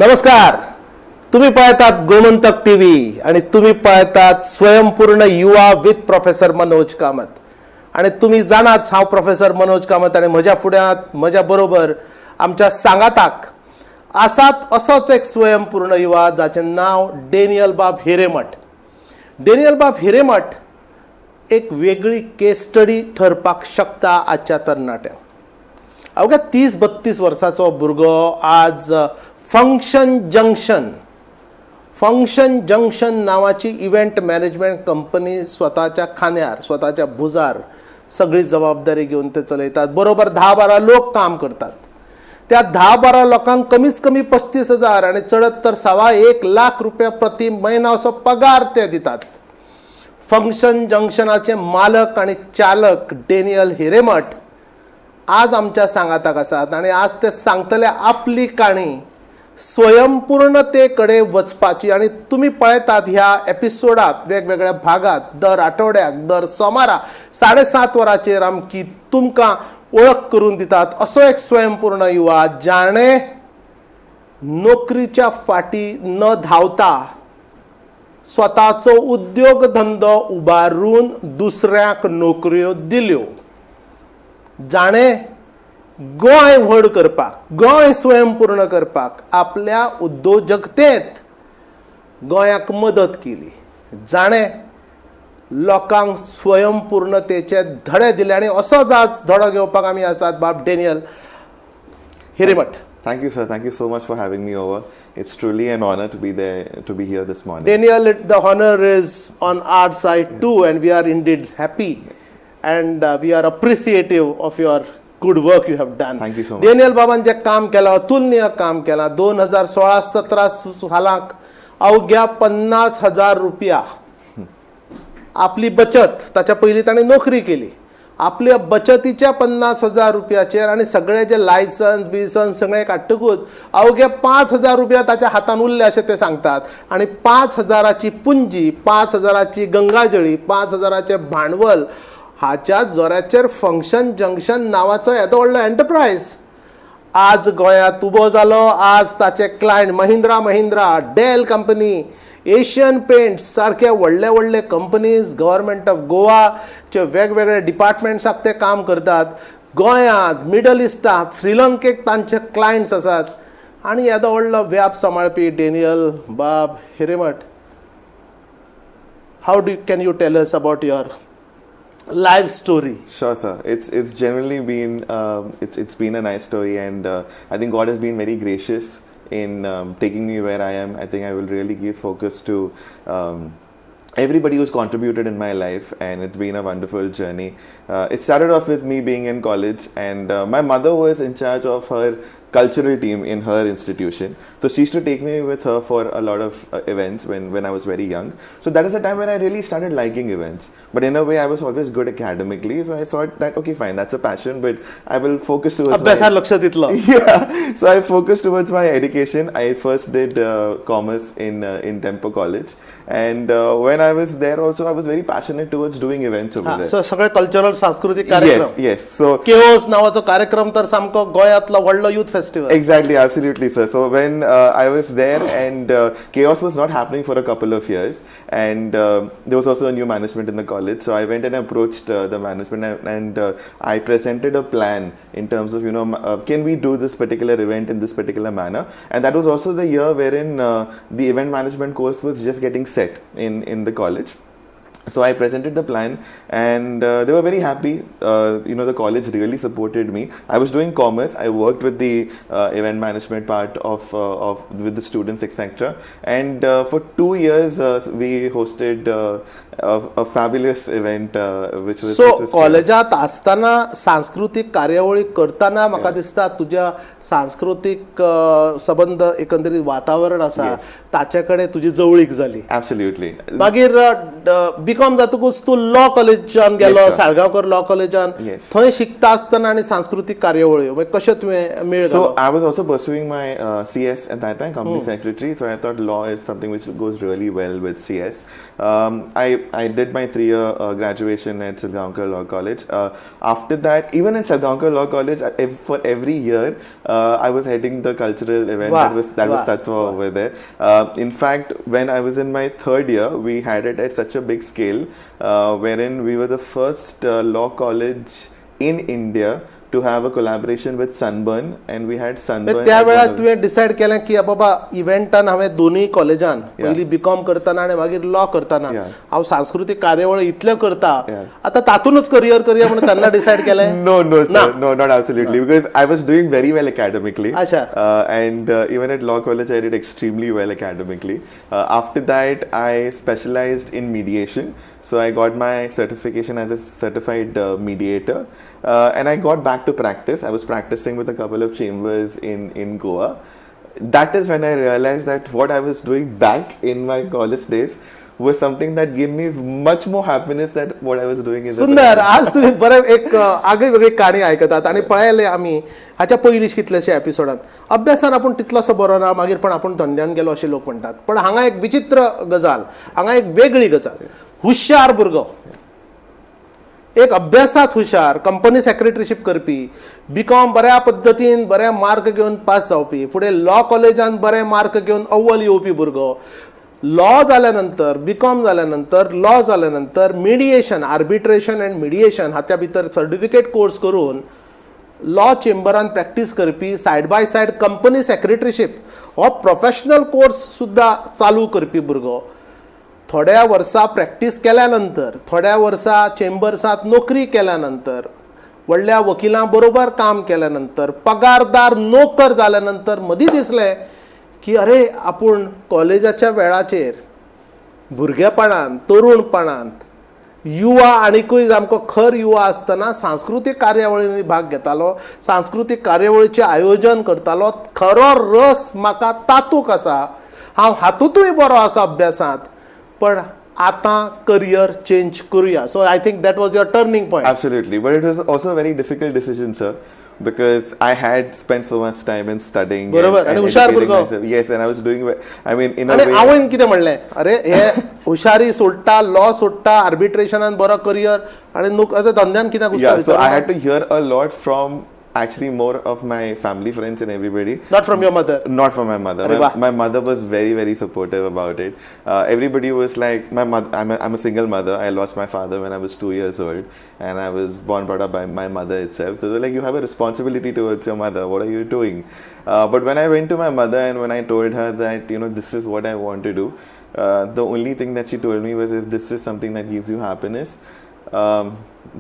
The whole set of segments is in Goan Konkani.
नमस्कार, तुम्ही पळयतात गोमंतक टीव्ही आणि तुम्ही पळयतात स्वयंपूर्ण युवा विथ प्रोफेसर मनोज कामत. आणि तुम्ही जाणाच, हांव प्रोफेसर मनोज कामत आणि म्हज्या फुड्यांत, म्हज्या बरोबर आमच्या सांगाताक आसात असोच एक स्वयंपूर्ण युवा, जाचें नांव डेनियल बाब हिरेमठ. डेनियल बाब हिरेमठ एक वेगळी केस स्टडी ठरपाक शकता आजच्या तरणाट्यांक. अवघ्या 30-32 वर्साचो भुरगो आज फंक्शन जंक्शन, फंक्शन जंक्शन नांवाची इव्हेंट मॅनेजमेंट कंपनी स्वताच्या खांद्यार, स्वताच्या भुजार सगळी जबाबदारी घेवन ते चलयतात. बरोबर 10-12 लोक काम करतात. त्या 10-12 लोकांक कमीच कमी 35,000 आणि चडत तर 1.25 लाख रुपया प्रति म्हयनो असो पगार ते दितात. फंक्शन जंक्शनाचे मालक आणि चालक डेनियल हिरेमठ आज आमच्या सांगाताक आसात आणि आज ते सांगतले आपली काणी स्वयंपूर्णते कडेन वचपाची. आणि तुमी पळयतात ह्या एपिसोडात वेगवेगळ्या भागात दर आठवड्याक, दर सोमारा 7:30 वरांचेर आमची तुमकां वळख करून दितात असो एक स्वयंपूर्ण युवा, जाणे नोकरीच्या फाटी न धांवता स्वताचो उद्योग धंदो उबारून दुसऱ्यांक नोकऱ्यो दिल्यो, जाणे गोंय व्हड करपाक, गोंय स्वयंपूर्ण करपाक आपल्या उद्योजकतेंत गोंयाक मदत केली, जाणे लोकांक स्वयंपूर्णतेचे धडे दिले. आनी असोच आज धडो घेवपाक आमी आसात बाब Daniel Hiremath. Thank you, sir. Thank you so much for having me over. It's truly an honor to be there, to be here this morning. Daniel, the honor is on our side too, and we are indeed happy and we are appreciative of your good work you have done. Thank you so much. Daniel बाबान जें काम केलां, अतुलनीय काम केलां. 2016-17 सालाक अवघ्या 50,000 रुपया आपली बचत, ताच्या पयलीं ताणें नोकरी केली, आपल्या बचतीच्या 50,000 रुपयाचेर आनी सगळे जे लायसन्स बिसन्स सगळें काडटकूच अवघे 5,000 रुपया ताच्या हातान उरले अशें ते सांगतात. आनी 5,000ची पुंजी, 5,000ची गंगाजळी, 5,000चें भांडवल, हाच्या जोराचेर फंक्शन जंक्शन नांवाचो येदो व्हडलो एंटरप्रायज आज गोंयांत उबो जालो. आज ताचे client Mahindra Mahindra, Dell company, Asian Paints सारखे व्हडले व्हडले कंपनीज, गव्हर्मेंट ऑफ गोवाचे वेगवेगळे डिपार्टमेंट्साक ते काम करतात. गोंयांत, मिडल इस्टाक, श्रीलंकेक तांचे क्लायंट्स आसात. आनी येदो व्हडलो व्याप सांबाळपी डेनियल बाब Hiremath, how do can you tell us about your life story? Sure, sir. It's genuinely been it's been a nice story, and I think God has been very gracious in taking me where I am. I think I will really give focus to everybody who's contributed in my life, and it's been a wonderful journey. It started off with me being in college, and my mother was in charge of her cultural team in her institution. So she used to take me with her for a lot of events when I was very young. So that is the time when I really started liking events. But in a way, I was always good academically. So I thought that, okay, fine, that's a passion, but I will focus towards my अभ्यासार लक्ष दितलो. Yeah, so I focused towards my education. I first did commerce in Dempo College, and when I was there also, I was very passionate towards doing events over there. So सगळे कल्चरल, सांस्कृतीक कार्यक्रम. Yes. So chaos नावाचो कार्यक्रम तर सामको गोंयांतलो व्हडलो youth festival. Exactly, absolutely, sir. So when I was there, and Chaos was not happening for a couple of years, and there was also a new management in the college. So I went and approached the management, and I presented a plan in terms of can we do this particular event in this particular manner, and that was also the year wherein the event management course was just getting set in the college. So I presented the plan, and they were very happy. The college really supported me. I was doing commerce. I worked with the event management part of with the students, etc. And for 2 years, we hosted a fabulous event, which was so which was कॉलेजात आसतना सांस्कृतीक कार्यावळी करतना म्हाका दिसता तुज्या सांस्कृतीक सबंद एकंदरीत वातावरण आसा, ताचे कडेन तुजी जवळीक जाली. Absolutely. मागीर बीकॉम जातकूच तूं लॉ कॉलेजान गेलो. Sir. Salgaonkar law कॉलेजान. Yes. थंय शिकता आसतना आनी सांस्कृतीक कार्यावळ्यो मागीर कशें तुवें मेळ So घालो? I was also pursuing my CS at that time, company secretary. So I thought law is something which goes really well with CS. I did my 3-year graduation at Salgaonkar Law College. After that, even in Salgaonkar Law College, for every year, I was heading the cultural event. That was Tatva over there. In fact, when I was in my third year, we had it at such a big scale, wherein we were the first law college in India to have a collaboration with Sunburn, and we had Sunburn त्या at one वेळार of तुवें डिसायड केलें की बाबा इव्हेंटान हांवें दोनूय कॉलेजान पयलीं बीकॉम करतना आनी मागीर लॉ करतना हांव सांस्कृतीक कार्यावळी इतल्यो करता, आतां तातूंतच करियर करया म्हणून तेन्ना डिसायड केलें? No, sir. ना. No, not absolutely. Because I was doing very well academically. And even at law college, I did extremely well academically. After that, I specialized in mediation. So I got my certification as a certified mediator. And I got back to practice. I was practicing with a couple of chambers in Goa. That is when I realized that what I was doing back in my college days was something that gave me much more happiness than what I was doing in the सुंदर. present. आज तुम्ही बरें एक आगळी वेगळी काणी आयकतात आनी पळयले आमी हाच्या पयलीं कितलेशे एपिसोडात, अभ्यासान आपूण तितलोसो बरो ना, मागीर पण आपूण धंद्यान गेलो अशें लोक म्हणटात. पण हांगा एक विचित्र गजाल, हांगा एक वेगळी गजाल. हुशार भुरगो, एक अभ्यासात हुशार, कंपनी सेक्रेटरीशीप करपी, बीकॉम बऱ्या पद्दतीन बरे मार्क घेवन पास जावपी, फुडें लॉ कॉलेजान बरे मार्क घेवन अव्वल येवपी भुरगो, लॉ जाल्या नंतर, बीकॉम जाल्या नंतर, लॉ जाल्या नंतर मिडिएशन, आर्बिट्रेशन अँड मिडिएशन हाच्या भितर सर्टिफिकेट कोर्स करून लॉ चेंबरान प्रॅक्टीस करपी, side by side company secretaryship हो प्रोफेशनल कोर्स सुद्दां चालू करपी भुरगो, थोड्या वर्सां प्रॅक्टीस केल्या नंतर, थोड्या वर्सां चेंबर्सांत नोकरी केल्या नंतर, व्हडल्या वकिलां बरोबर काम केल्या नंतर, पगारदार नोकर जाल्या नंतर मदीं दिसलें की अरे, आपूण कॉलेजाच्या वेळाचेर भुरगेपणांत, तरुणपणांत, युवा आनिकूय सामको खर युवा आसतना सांस्कृतीक कार्यावळींनी भाग घेतालो, सांस्कृतीक कार्यावळीचें आयोजन करतालो, खरो रस म्हाका तातूंक आसा, हांव हातूंतूय बरो आसा अभ्यासांत, पण आतां करियर चेंज करुया. So I think that was your turning point. Absolutely, but it was also a very difficult decision, sir, because I had spent so much time in studying बरोबर. and आणि हुशार educating भुरगो. Myself. Yes, and I was doing. I mean, in a आनी way. आवयन कितें म्हणलें? अरे, हे हुशारी सोडटा, लॉ सोडटा, आर्बिट्रेशनान बरो करियर आनी नोक आतां धंद्यान कित्याक Yeah, so I घुसता? Had to hear a lot from actually more of my family friends and everybody. Not from your mother? Not from my mother. अरे My, वा. My mother was very, very supportive about it. Everybody was like, my mother. I'm a single mother. I lost my father when I was 2 years old, and I was born, brought up by my mother itself. So they're like, "You have a responsibility towards your mother. What are you doing?" But when I went to my mother and when I told her that this is what I want to do, the only thing that she told me was, "If this is something that gives you happiness,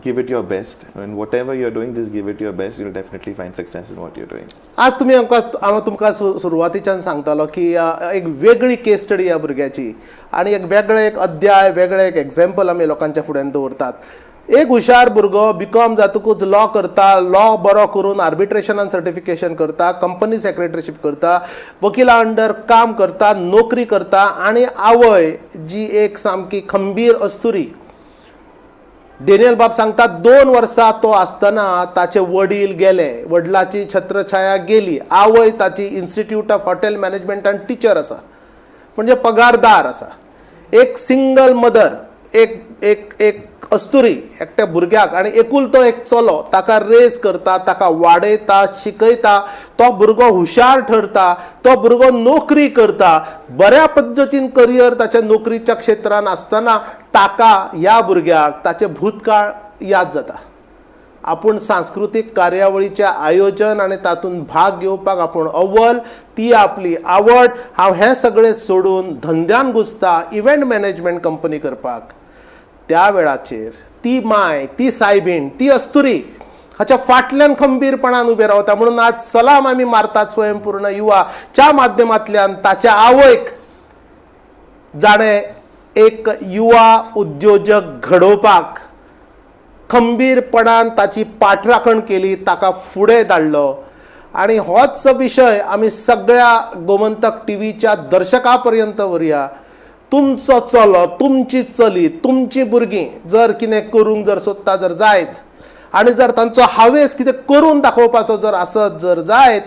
give it your best, and whatever you're doing, just give it your best. You'll definitely find success in what you're doing." आज तुमी आमकां, हांव तुमकां सुरवातीच्यान सांगतालो की एक वेगळी केस स्टडी ह्या भुरग्याची आनी एक वेगळें एक अध्याय, वेगळें एक एग्जाम्पल आमी लोकांच्या फुड्यान दवरतात. एक हुशार भुरगो बीकॉम जातकूच लॉ करता, लॉ बरो करून आर्बिट्रेशनान सर्टिफिकेशन करता, कंपनी सेक्रेटरीशीप करता, वकिला अंडर काम करता, नोकरी करता आनी आवय जी एक सामकी खंबीर अस्तुरी. डेनियल बाब सांगता, 2 वर्सां तो आसतना ताचे वडील गेले, वडिलाची छत्रछाया गेली. आवय ताची इन्स्टिट्यूट ऑफ हॉटेल मॅनेजमेंटान टिचर आसा, म्हणजे पगारदार आसा. एक सिंगल मदर, एक एक एक अस्तुरी एकट्या भुरग्याक आनी एकुलतो एक चलो, ताका रेज करता, ताका वाडयता, शिकयता. तो भुरगो हुशार ठरता, तो भुरगो नोकरी करता, बऱ्या पद्दतीन करियर ताच्या नोकरीच्या क्षेत्रान आसतना ताका, ह्या भुरग्याक ताचे भूतकाळ याद जाता. आपूण सांस्कृतीक कार्यावळीचें आयोजन आनी तातूंत भाग घेवपाक आपूण अव्वल, ती आपली आवड, हांव हें सगळें सोडून धंद्यान घुसता, इव्हेंट मॅनेजमेंट कंपनी करपाक. त्या वेळाचेर ती माय, ती सायबीण, ती अस्तुरी हाच्या फाटल्यान खंबीरपणान उबे रावता. म्हणून आज सलाम आमी मारतात स्वयंपूर्ण युवाच्या माध्यमांतल्यान ताच्या आवयक, जाणें एक युवा उद्योजक घडोवपाक खंबीरपणान ताची पाठराखण केली, ताका फुडें धाडलो. आनी होच विशय आमी सगळ्या गोमंतक टीव्हीच्या दर्शकां पर्यंत व्हरुया. तुमचो चलो, तुमची चली, तुमची भुरगीं जर कितें करूंक जर सोदता जर जायत आनी जर तांचो हावेस कितें करून दाखोवपाचो जर आसत जर जायत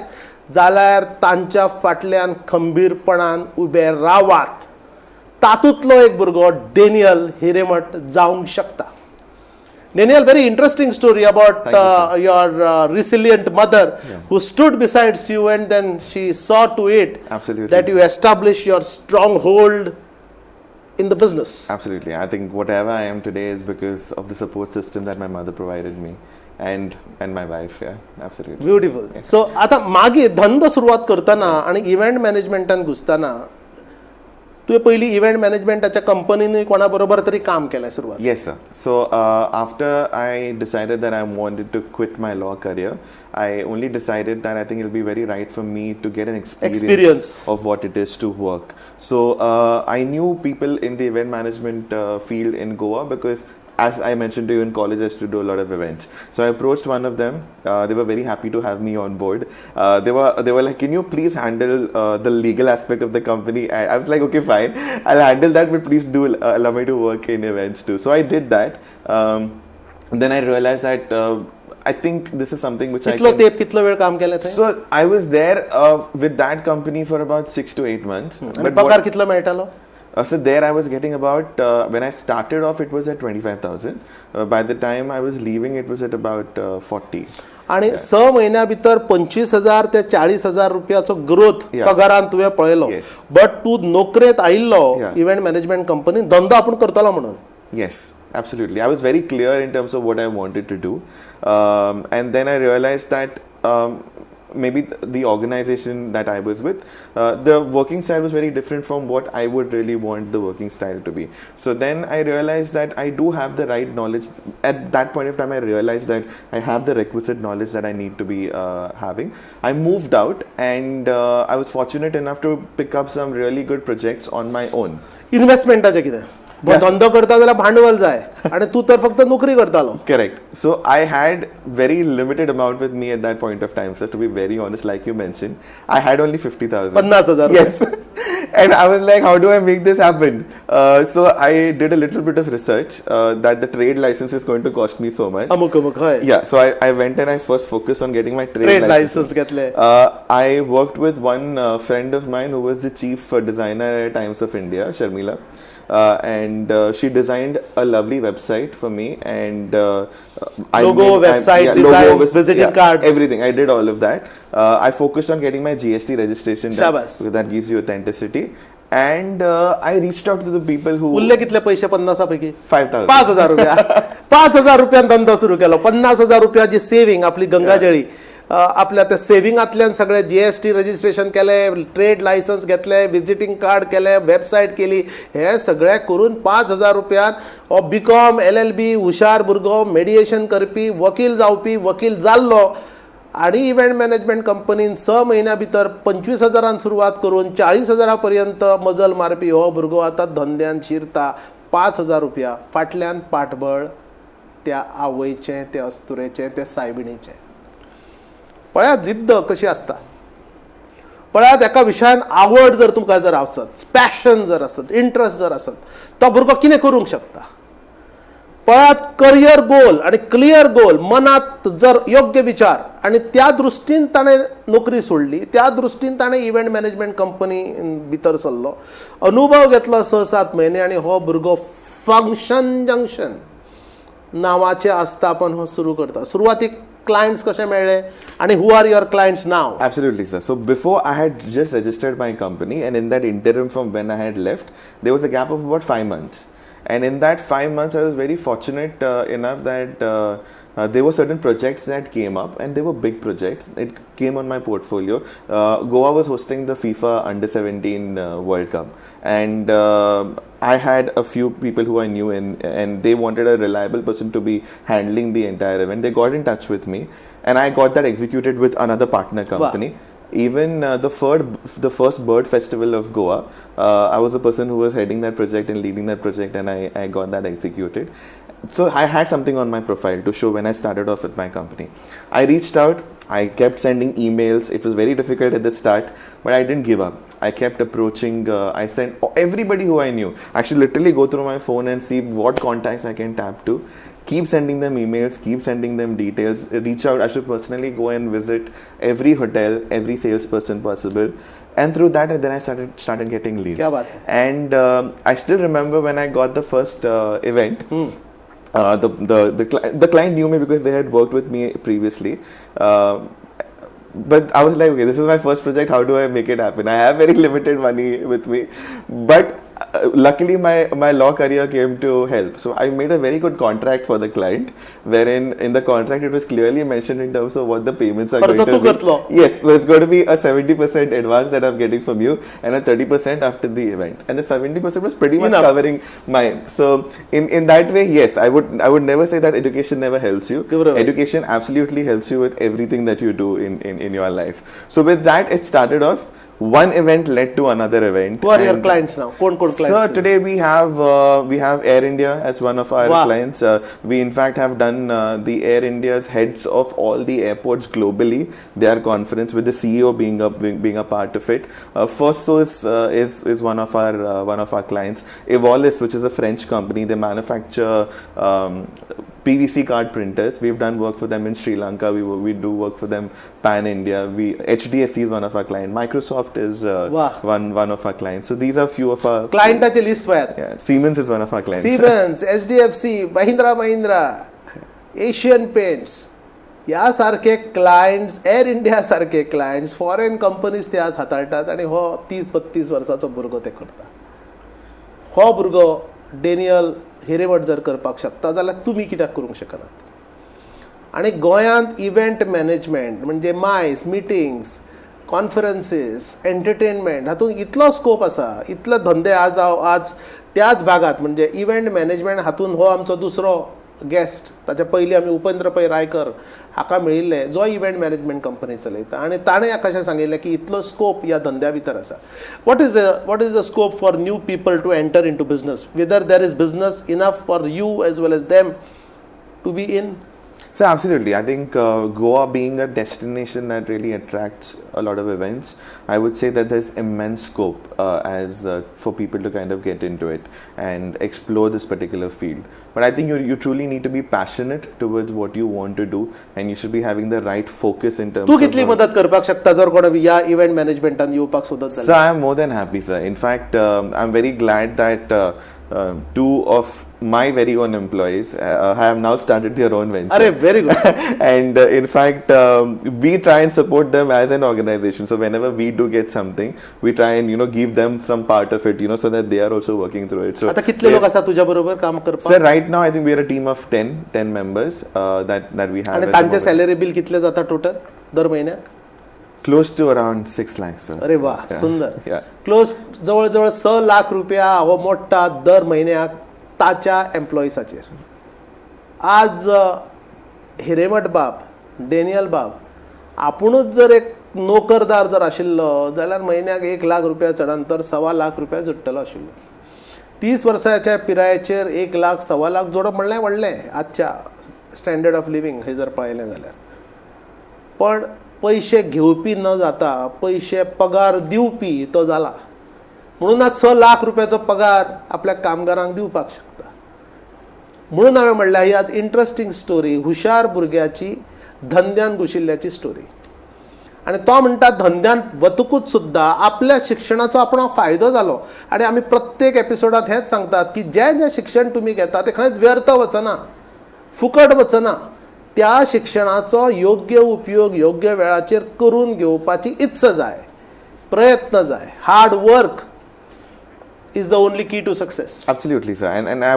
जाल्यार तांच्या फाटल्यान खंबीरपणान उबे रावात. तातूंतलो एक भुरगो डेनियल हिरेमठ जावंक शकता. Daniel, very interesting story about Thank you, sir. Your resilient mother who stood besides you and then she saw to it Absolutely. That you establish your stronghold in the business. Absolutely. I think whatever I am today is because of the support system that my mother provided me and my wife. Yeah, absolutely. Beautiful. So आतां मागीर धंदो सुरवात करतना आनी इव्हेंट मॅनेजमेंटान घुसतना तुवें पयलीं इव्हेंट मॅनेजमेंटाच्या कंपनीनूय कोणा बरोबर तरी काम केलें सुरवात? Yes, sir. So after I decided that I wanted to quit my law career, I only decided that I think it'll be very right for me to get an experience, Experience. Of what it is to work. So I knew people in the event management field in Goa because, as I mentioned to you, in college, I used to do a lot of events. So I approached one of them. They were very happy to have me on board. They were like, "Can you please handle the legal aspect of the company?" I was like, "Okay, fine, I'll handle that, but please do allow me to work in events too." So I did that. Then I realized that I think this is something which I कितलो can. तेप, कितलो वेळ काम केलें थंय? So I was there with that company for about 6 to 8 months. आनी But पगार कितलो मेळटालो? So there I was getting about when I started off it was at 25,000. By the time I was leaving, it was at about 40. आणि स म्हयन्या भितर 25,000 ते 40,000 रुपयाचो ग्रोथ पगारान तुवें पळयलो. Yes. But तूं नोकरेंत आयिल्लो इव्हेंट मॅनेजमेंट कंपनीन धंदो आपूण करतलो म्हणून. Yes, absolutely. I was very clear in terms of what I wanted to do. And then I realized that maybe the organization that I was with, the working style was very different from what I would really want the working style to be. So then I realized that I do have the right knowledge. At that point of time, I realized that I have the requisite knowledge that I need to be having. I moved out and I was fortunate enough to pick up some really good projects on my own. इन्व्हेस्टमेंटाचें कितें? धंदो करता जाल्यार भांडवल जाय आनी तूं तर फक्त नोकरी करतालो. Correct. So I had very limited amount with me at that point of time. So to be very honest, like you mentioned, I had only 50,000. 50,000. Yes. And I was like, how do I make this happen? So I did a little bit of research that the trade license is going to cost me so much. अमुक अमुक हय. Yeah. So I went and I first focused on getting my trade trade license. Licence घेतले. I worked with one friend of mine who was the chief designer at Times of India, Sharmila. And she designed a lovely website for me and I Logo, website, logo designs, was, visiting yeah, cards. Everything. I did all of that. I focused on getting my GST registration done, Shabas. Because that gives you authenticity. And I reached out to the people who उरले कितले पैसे पन्नासा पैकी? 5,000. 5,000 रुपया. 5,000 रुपयान धंदो सुरू केलो. 50,000 रुपयाची सेव्हिंग आपली गंगाजळी आपल्या त्या सेव्हिंगांतल्यान सगळे जीएसटी रजिस्ट्रेशन केले, ट्रेड लायसन्स घेतले, विजिटींग कार्ड केले, वेबसायट केली. हे सगळे करून 5,000 रुपयान हो बीकॉम एलएलबी हुशार भुरगो, मेडिएशन करपी, वकील जावपी, वकील जाल्लो आणि इव्हेंट मॅनेजमेंट कंपनीन स म्हयन्या भितर 25 हजारान सुरवात करून 40 हजारा पर्यंत मजल मारपी हो भुरगो आतां धंद्यान शिरता. 5,000 रुपया फाटल्यान पाठबळ त्या आवयचें, त्या अस्तुरेचें, त्या सायबिणीचें. पळयात जिद्द कशी आसता. पळयात एका विशयान आवड जर तुमकां जर आसत, पॅशन जर आसत, इंट्रस्ट जर आसत, तो भुरगो कितें करूंक शकता. पळयात करियर गोल आणि क्लियर गोल, मनात जर योग्य विचार आणि त्या दृश्टीन ताणें नोकरी सोडली, त्या दृश्टीन ताणें इव्हेंट मॅनेजमेंट कंपनी भितर सरलो, अनुभव घेतलो स सात म्हयने आनी हो भुरगो फंक्शन जंक्शन नांवाचें आस्थापन हो सुरू करता. सुरवातीक क्लायंट्स कशे मेळ्ळे आनी who are your clients now? Absolutely, sir. So before I had just registered my company, and in that interim from when I had left, there was a gap of about 5 months. And in that 5 months, I was very fortunate enough that there were certain projects that came up, and they were big projects. It came on my portfolio. Goa was hosting the FIFA Under 17 World Cup, and I had a few people who I knew, and they wanted a reliable person to be handling the entire event. They got in touch with me, and I got that executed with another partner company. Even the first bird festival of Goa, I was the person who was heading that project and leading that project, and I got that executed. So I had something on my profile to show when I started off with my company. I reached out, I kept sending emails. It was very difficult at the start, but I didn't give up. I kept approaching, I sent everybody who I knew. I should literally go through my phone and see what contacts I can tap to. Keep sending them emails, keep sending them details, reach out. I should personally go and visit every hotel, every salesperson possible. And through that, then I started getting leads. क्या बात है. And I still remember when I got the first event. The client knew me because they had worked with me previously. But I was like, okay, this is my first project. How do I make it happen? I have very limited money with me. But luckily, my law career came to help. So I made a very good contract for the client, wherein in the contract it was clearly mentioned in terms of what the payments are going खर्च to तूं be. करतलो. Yes, so it's going to be a 70% advance that I'm getting from you and a 30% after the event. And the 70% was pretty much Enough. Covering mine. So in that way, yes, I would never say that education never helps you. बरोबर. Education absolutely helps you with everything that you do in your life. So with that, it started off. One event led to another event. Who are your And- clients now? कोण कोण Sir, clients? Today we have Air India as one of our clients. We in fact have done the Air India's heads of all the airports globally, their conference with the CEO being a part of it. First Source is one of our clients. Evolis, which is a French company, they manufacture PVC card printers. We've done work for them in Sri Lanka. We do work for them pan India. We HDFC is one of our clients. Microsoft is one of our clients. So these are few of our क्लायंटाचे list पळयात. Yeah, Siemens is one of our clients. Siemens, HDFC, Mahindra Mahindra, Asian paints ह्या सारखे क्लायंट्स, एअर इंडिया सारखे क्लायंट्स, फॉरेन कंपनीज ते आज हाताळटात आनी हो 30-32 वर्साचो भुरगो ते करता. हो भुरगो डेनियल हिरेमठ जर करपाक शकता जाल्यार तुमी कित्याक करूंक शकनात? आनी गोंयांत इव्हेंट मॅनेजमेंट म्हणजे मायस, मिटिंग्स, कॉन्फरन्सीस, एंटरटेनमेंट हातूंत इतलो स्कोप आसा, इतले धंदे आज हांव आज त्याच भागात म्हणजे इव्हेंट मॅनेजमेंट हातूंत हो आमचो दुसरो गेस्ट. ताच्या पयलीं आमी उपेंद्र पै रायकर हाका मेळिल्ले, जो इव्हेंट मॅनेजमेंट कंपनी चलयता आनी ताणें कशें सांगिल्लें की इतलो स्कोप ह्या धंद्या भितर आसा. What is the scope for new people to enter into business, whether there is business enough for you as well as them to be in? So absolutely, I think Goa being a destination that really attracts a lot of events, I would say that there's immense scope as for people to kind of get into it and explore this particular field. But I think you truly need to be passionate towards what you want to do, and you should be having the right focus in terms तूं of. कितली मदत करपाक शकता जर कोण ह्या इव्हेंट मॅनेजमेंटान येवपाक सोदत जाल्यार? Sir, I am more than happy, sir. In fact, I'm very glad that two of my very own employees have now started their own venture. अरे, very good. And in fact, we try and support them as an organization. So whenever we do get something, we try and give them some part of it, so that they are also working through it. So आता कितले लोक आसा तुझ्या बरोबर काम करपाक? Sir, right now I think we are a team of 10 members that we have आणि at the तांचे moment. Salary bill कितले जाता टोटल दर महिन्याक? Close to around 6 lakhs, sir. अरे वा, Yeah. सुंदर. क्लोज जवळ जवळ 6 लाख रुपया हो मोडटा दर म्हयन्याक ताच्या एम्प्लॉइजाचेर. आज हिरेमठ बाब, डेनियल बाब आपुणूच जर एक नोकरदार जर आशिल्लो जाल्यार म्हयन्याक 1 लाख रुपया, चडान तर 1.25 लाख रुपया जोडटलो आशिल्लो. 30 वर्साच्या पिरायेचेर 1 लाख, 1.25 लाख जोडप म्हणल्यार व्हडलें आजच्या स्टँडर्ड ऑफ लिवींग हे जर पळयलें जाल्यार. पण पयशे घेवपी न जाता पयशे पगार दिवपी तो जाला, म्हणून आज 6 लाख रुपयाचो पगार आपल्या कामगारांक दिवपाक शकता. म्हणून हांवें म्हणल्यार ही आज इंट्रस्टींग स्टोरी, हुशार भुरग्याची धंद्यान घुशिल्ल्याची स्टोरी. आनी तो म्हणटा धंद्यांत वतकूच सुद्दां आपल्या शिक्षणाचो आपणाक फायदो जालो. आनी आमी प्रत्येक एपिसोडांत हेंच सांगतात की जें जें शिक्षण तुमी घेता तें खंयच व्यर्थ वचना, फुकट वचना. त्या शिक्षणाचो योग्य उपयोग योग्य वेळाचेर करून घेवपाची इत्सा जाय, प्रयत्न जाय. Hard work is the only key to success. Absolutely, sir. And I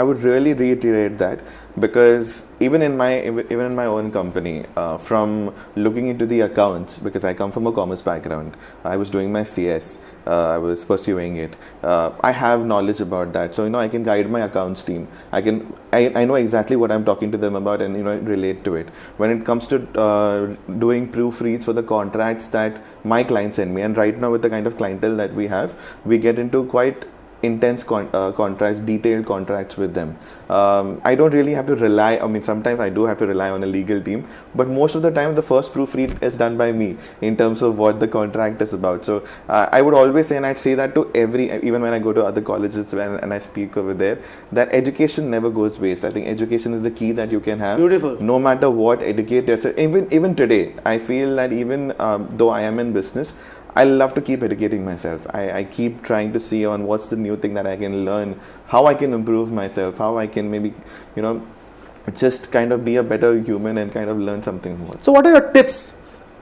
would really reiterate that because even in my own company, from looking into the accounts, because I come from a commerce background, I was doing my CS, I was pursuing it. I have knowledge about that, so I can guide my accounts team. I know exactly what I'm talking to them about and relate to it. When it comes to doing proofreads for the contracts that my clients send me, and right now with the kind of clientele that we have, we get into quite intense contracts, detailed contracts with them. I don't really have to rely, I mean, sometimes I do have to rely on a legal team, but most of the time the first proofread is done by me in terms of what the contract is about. So I would always say, and I'd say that to even when I go to other colleges and I speak over there, that education never goes waste. I think education is the key that you can have. Beautiful. No matter what, educate yourself. Even today, I feel that even though I am in business, I love to keep educating myself. I keep trying to see on what's the new thing that I can learn, how I can improve myself, how I can maybe, you know, just kind of be a better human and kind of learn something more. So what are your tips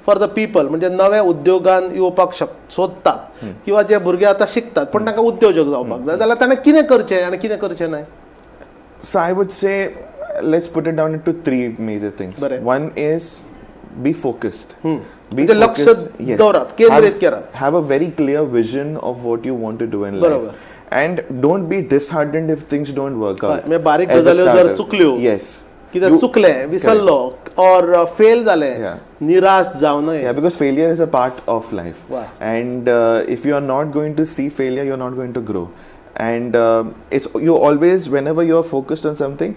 for the people? म्हणजे नव्या उद्योगान येवपाक सोदतात किंवा जे भुरगे आतां शिकतात पण तांकां उद्योजक जावपाक जाय जाल्यार ताणें कितें करचें आनी कितें करचें न्हय? So I would say, let's put it down into three major things. बरें. One is be focused. Be म्हणजे लक्ष focused, yes. दवरात, केंद्रीत करात. Have a very clear vision of what you want to do in life. बरोबर. And don't be disheartened if things don't work out. म्हणजे बारीक As a गजाल्यो जर starter. चुकल्यो, Yes. कितें चुकलें, विसरलो or fail जालें, Yeah. निराश जावं नये. Yeah, because failure is a part of life. Wow. And if you are not going to see failure, you are not going to grow. And it's you always, whenever you are focused on something,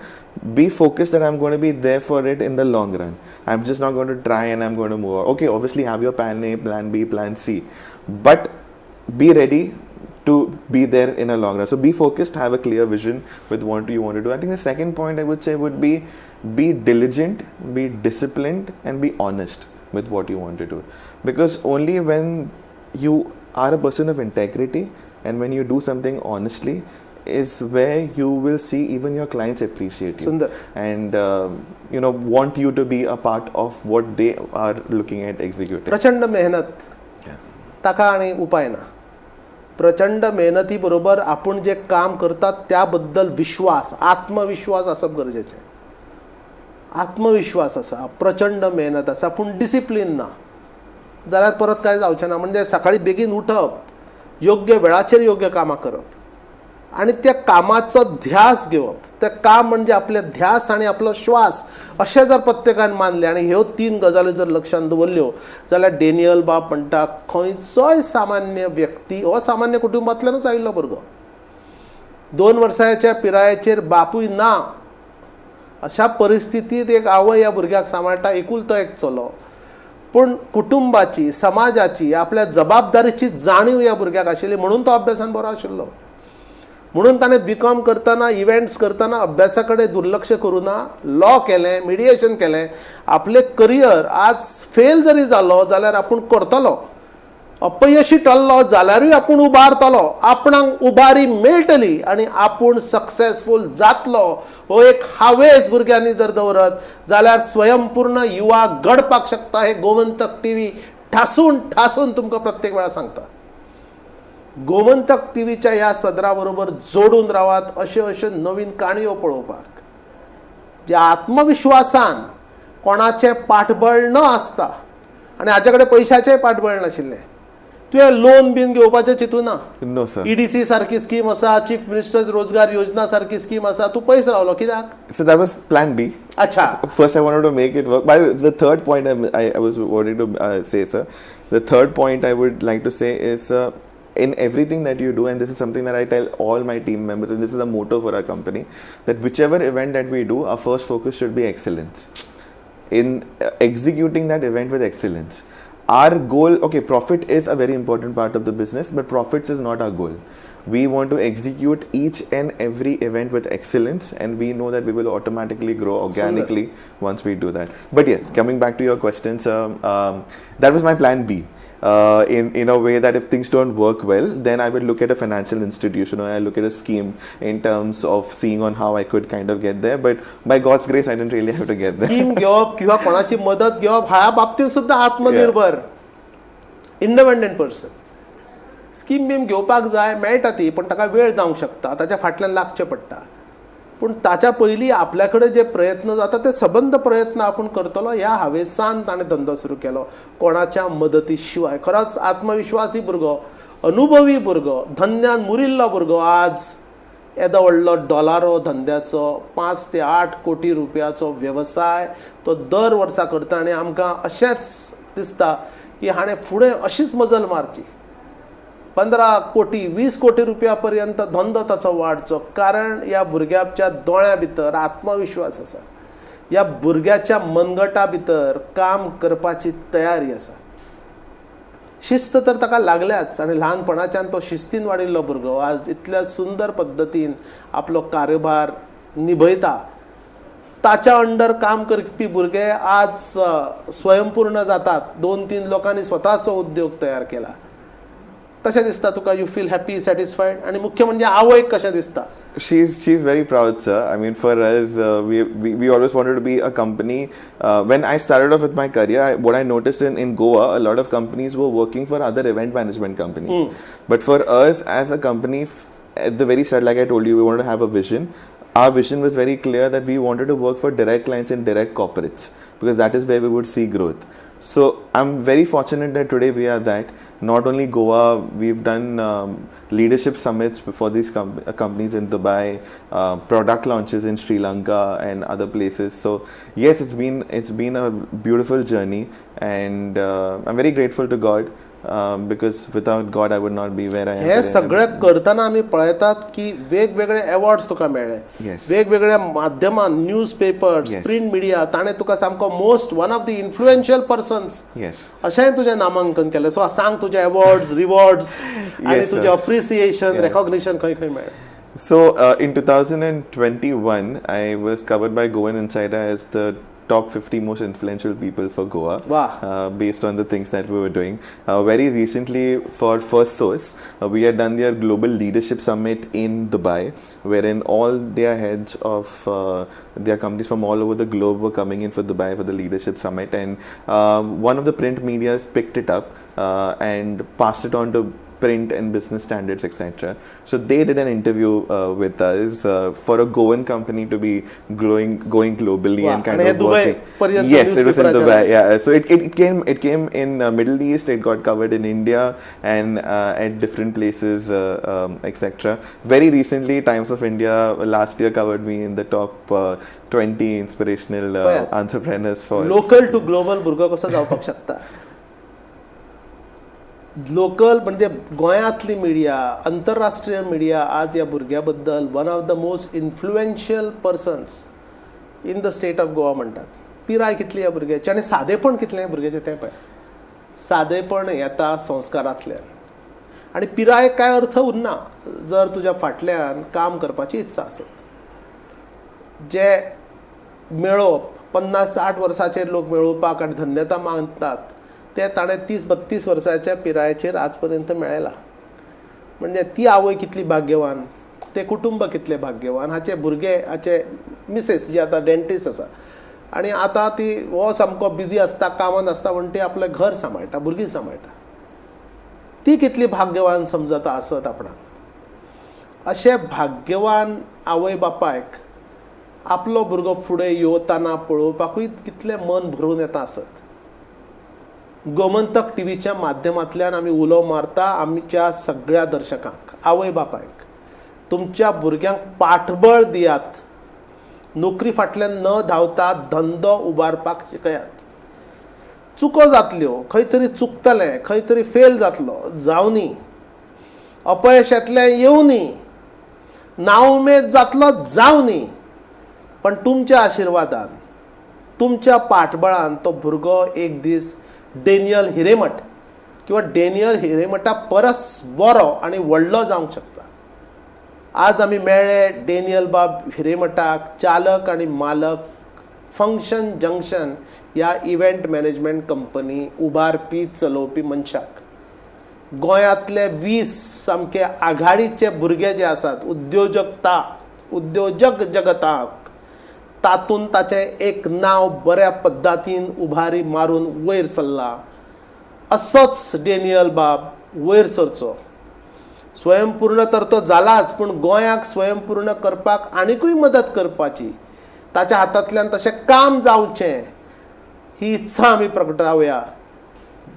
be focused that I'm going to be there for it in the long run. I'm just not going to try and I'm going to move on. Okay, obviously have your plan A, plan B, plan C, but be ready to be there in a long run. So be focused, have a clear vision with what you want to do. I think the second point I would say would be diligent, be disciplined, and be honest with what you want to do. Because only when you are a person of integrity and when you do something honestly is where you will see even your clients appreciate you. Sundar. And want you to be a part of what they are looking at executing. प्रचंड मेहनत. Yeah. ताका आनी उपाय ना. प्रचंड मेहनती बरोबर आपूण जे काम करतात त्याबद्दल विश्वास, आत्मविश्वास आसप गरजेचें. आत्मविश्वास आसा, प्रचंड मेहनत आसा, पूण डिसिप्लीन ना जाल्यार परत कांय जावचें ना. म्हणजे सकाळीं बेगीन उठप, योग्य वेळाचेर योग्य कामां करप आनी त्या कामाचो ध्यास घेवप. तें काम म्हणजे आपले ध्यास आनी आपलो श्वास अशें जर प्रत्येकान मानलें आनी ह्यो तीन गजाली जर लक्षांत दवरल्यो जाल्यार डेनियल बाब म्हणटा खंयचोय सामान्य व्यक्ती हो सामान्य कुटुंबांतल्यानूच आयिल्लो भुरगो, 2 वर्सांच्या पिरायेचेर बापूय ना अशा परिस्थितींत एक आवय ह्या भुरग्याक सांबाळटा, एकुलतो एक चलो, पूण कुटुंबाची, समाजाची, आपल्या जबाबदारीची जाणीव ह्या भुरग्याक आशिल्ली म्हणून तो अभ्यासान बरो आशिल्लो. म्हणून ताणें बी कॉम करतना, इव्हेंट्स करतना अभ्यासा कडेन दुर्लक्ष करूं ना, लॉ केलें, मिडिएशन केलें, आपलें करियर आज फेल जरी जालो जाल्यार आपूण करतलो, अपयशी ठरलो जाल्यारूय आपूण उबारतलो, आपणाक उबारी मेळटली आनी आपूण सक्सेसफूल जातलो. हो एक हावेस भुरग्यांनी जर दवरत जाल्यार स्वयंपूर्ण युवा घडपाक शकता. हे गोमंतक टीव्ही ठासून ठासून तुमकां प्रत्येक वेळा सांगता. गोमंतक टीव्हीच्या ह्या सदरा बरोबर जोडून रावात अश्यो अश्यो नवीन काणयो पळोवपाक, जे आत्मविश्वासान कोणाचें पाठबळ न आसता, आनी हाचे कडेन पयशाचेंय पाठबळ नाशिल्लें, तुवें लोन बीन घेवपाचें चिंतू ना. No sir. EDC सारकी स्कीम आसा, चीफ मिनिस्टर्स रोजगार योजना सारकी स्कीम आसा, तूं पयस रावलो कित्याक? So that was plan B. अच्छा. First I wanted to make it work. By the way, the third point I was wanting to say, sir, the third point I would like to say is in everything that you do, and this is something that I tell all my team members, and this is a motto for our company, that whichever event that we do, our first focus should be excellence. In executing that event with excellence. Our goal, okay, profit is a very important part of the business, but profits is not our goal. We want to execute each and every event with excellence, and we know that we will automatically grow organically once we do that. But yes, coming back to your question, sir, that was my plan B. In a way that if things don't work well, then I would look at a financial institution or I look at a scheme in terms of seeing on how I could kind of get there. But by God's grace, I didn't really have to get there. Scheme घेवप किंवा कोणाची मदत घेवप ह्या बाबतीत सुद्दां आत्मनिर्भर, इंडिपेंडंट पर्सन. स्कीम बीम घेवपाक जाय, मेळटा ती, पण ताका वेळ जावंक शकता, ताच्या फाटल्यान लागचें पडटा. पूण ताच्या पयलीं आपल्या कडेन जे प्रयत्न जाता ते सबंद प्रयत्न आपूण करतलो ह्या हावेसान ताणें धंदो सुरू केलो, कोणाच्या मदती शिवाय. खरोच आत्मविश्वासी भुरगो, अनुभवी भुरगो, धंद्यान मुरिल्लो भुरगो आज येदो व्हडलो डॉलारो धंद्याचो 5 ते 8 कोटी रुपयाचो वेवसाय तो दर वर्सा करता. आनी आमकां अशेंच दिसता की हाणें फुडें अशीच मजल मारची. 15 कोटी 20 कोटी रुपया पर्यंत धंदो ताचो वाडचो, कारण ह्या भुरग्याच्या दोळ्या भितर आत्मविश्वास आसा, ह्या भुरग्याच्या मनगटा भितर काम करपाची तयारी आसा. शिस्त तर ताका लागल्याच आनी ल्हानपणाच्यान तो शिस्तीन वाडिल्लो भुरगो आज इतल्या सुंदर पद्दतीन आपलो कारभार निभयता. ताच्या अंडर काम करपी भुरगे आज स्वयंपूर्ण जातात. 2-3 लोकांनी स्वताचो उद्योग तयार केला. कशें दिसता तुका? You feel happy, satisfied? आनी मुख्य म्हणजे आवयक कशें दिसता? She's very proud, sir. I mean, for us, we always wanted to be a company. When I started off with my career, what I noticed in Goa, a lot of companies were working for other event management companies. But for us as a company, at the very start, like I told you, we wanted to have a vision. Our vision was very clear that we wanted to work for direct clients and direct corporates, because that is where we would see growth. So I'm very fortunate that today we are that. Not only Goa, we've done leadership summits for these companies in Dubai, product launches in Sri Lanka and other places. So yes, it's been a beautiful journey, and I'm very grateful to God, because without God I would not be where I am hey today. सगळें करतना आमी पळयतात की वेगवेगळे अवॉर्ड्स तुका मेळ्ळे, वेगवेगळ्या माध्यमान, news papers, print media, ताणें तुका सामको most one of the influential persons अशेंय तुजें नामांकन केलें. सो सांग तुजे अवॉर्ड्स, रिवॉर्ड्स आनी तुजें अप्रिसिएशन, रेकॉग्निशन खंय खंय मेळ्ळें? So in 2021, I was covered by Goan Insider as the top 50 most influential people for Goa. Based on the things that we were doing. Very recently, for First Source, we had done their Global Leadership Summit in Dubai, wherein all their heads of their companies from all over the globe were coming in for Dubai for the Leadership Summit. And one of the print medias picked it up and passed it on to print and business standards, etc. So they did an interview with us for a Goan company to be going globally and kind And of Dubai working. पर्यंत Yes, it was in newspaper Dubai. Yeah, so it came in Middle East. It got covered in India and at different places, etc. Very recently, Times of India last year covered me in the top 20 inspirational entrepreneurs for local to global भुरगो कसो जावपाक शकता. लोकल म्हणजे गोंयांतली मिडिया, आंतरराष्ट्रीय मिडिया आज ह्या भुरग्या बद्दल one of the most influential persons in the state of Goa म्हणटात. पिराय कितली ह्या भुरग्याची आनी सादेपण कितलें ह्या भुरग्याचें तें पळय. सादेपण येता संस्कारांतल्यान आनी पिराय कांय अर्थ उरना जर तुज्या फाटल्यान काम करपाची इत्सा आसत. जे मेळोवप 50-60 वर्सांचेर लोक मेळोवपाक आनी धन्यता मानतात ते ताणें 30-32 वर्सांच्या पिरायेचेर आज पर्यंत मेळयला. म्हणजे ती आवय कितली भाग्यवान, ते कुटुंब कितलें भाग्यवान, हाचे भुरगे, हाचे मिसेस जी आतां डेंटिस्ट आसा आनी आतां ती हो सामको बिजी आसता, कामान आसता, म्हण ती आपलें घर सांबाळटा, भुरगीं सांबाळटा. ती कितली भाग्यवान समजता आसत आपणाक. अशे भाग्यवान आवय बापायक आपलो भुरगो फुडें येवताना पळोवपाकूय कितलें मन भरून येता आसत. गोमंतक टीव्हीच्या माध्यमांतल्यान आमी उलो मारता आमच्या सगळ्या दर्शकांक, आवय बापायक, तुमच्या भुरग्यांक पाठबळ दियात, नोकरी फाटल्यान न धांवता धंदो उबारपाक शिकयात. चुको जातल्यो, खंय तरी चुकतलें, खंय तरी फेल जातलो, जावनी, अपयश येतलें, येवनी, नाउमेद जातलो, जावनी, पण तुमच्या आशिर्वादान, तुमच्या पाठबळान तो भुरगो एक दीस डेनियल हिरेमठ किंवा डेनियल हिरेमठा परस बरो आनी व्हडलो जावंक शकता. आज आमी मेळ्ळे डेनियल बाब हिरेमठाक, चालक आनी मालक फंक्शन जंक्शन ह्या इव्हेंट मॅनेजमेंट कंपनी उबारपी, चलोवपी मनशाक. गोंयांतले 20 सामके आघाडीचे भुरगे जे आसात उद्योजकता, उद्योजक जगताक, तातूंत ताचें एक नांव बऱ्या पद्दतीन उभारी मारून वयर सरला. असोच डेनियल बाब वयर सरचो. स्वयंपूर्ण तर तो जालाच, पूण गोंयाक स्वयंपूर्ण करपाक आनिकूय मदत करपाची, ताच्या हातांतल्यान तशें काम जावचें ही इत्सा आमी प्रगटावया.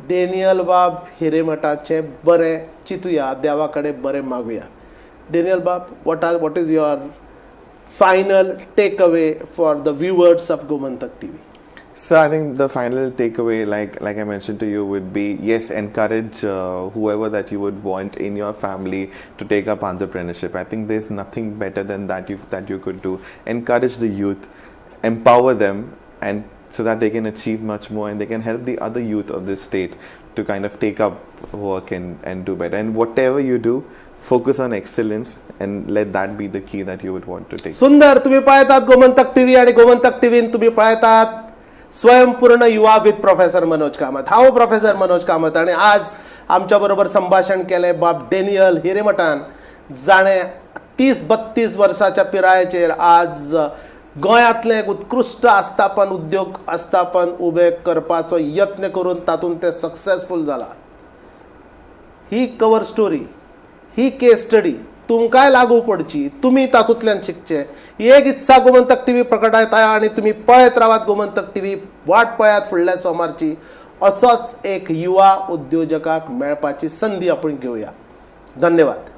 डेनियल बाब हिरेमठाचें बरें चिंतुया, देवा कडेन बरें मागुया. डेनियल बाब, what is your final take away for the viewers of Gomantak TV? So I think the final takeaway, like I mentioned to you, would be yes, encourage whoever that you would want in your family to take up entrepreneurship. I think there's nothing better than that you could do. Encourage the youth, empower them, and so that they can achieve much more and they can help the other youth of this state to kind of take up work and do better. And whatever you do, focus on excellence and let that be the key that you would want to take. सुंदर. तुम्ही पळयतात गोमंतक टीव्ही आणि गोमंतक टीव्हीन तुम्ही पळयतात स्वयंपूर्ण युवा विथ प्रोफेसर मनोज कामत. हांव प्रोफेसर मनोज कामत आणि आज आमच्या बरोबर संभाशण केलें बाब डेनियल हिरेमठान, जाणें 30-32 वर्साच्या पिरायेचेर आज गोंयांतलें एक उत्कृश्ट आस्थापन, उद्योग आस्थापन उबें करपाचो यत्न करून तातूंत ते सक्सेसफूल जाला. ही कवर स्टोरी, ही केस स्टडी तुमकांय लागू पडची, तुमी तातूंतल्यान शिकचे ही एक इत्सा गोमंतक टीव्ही प्रकटायता आनी तुमी पळयत रावात गोमंतक टीव्ही. वाट पळयात फुडल्या सोमारची. असोच एक युवा उद्योजकाक मेळपाची संदी आपण घेवया. धन्यवाद.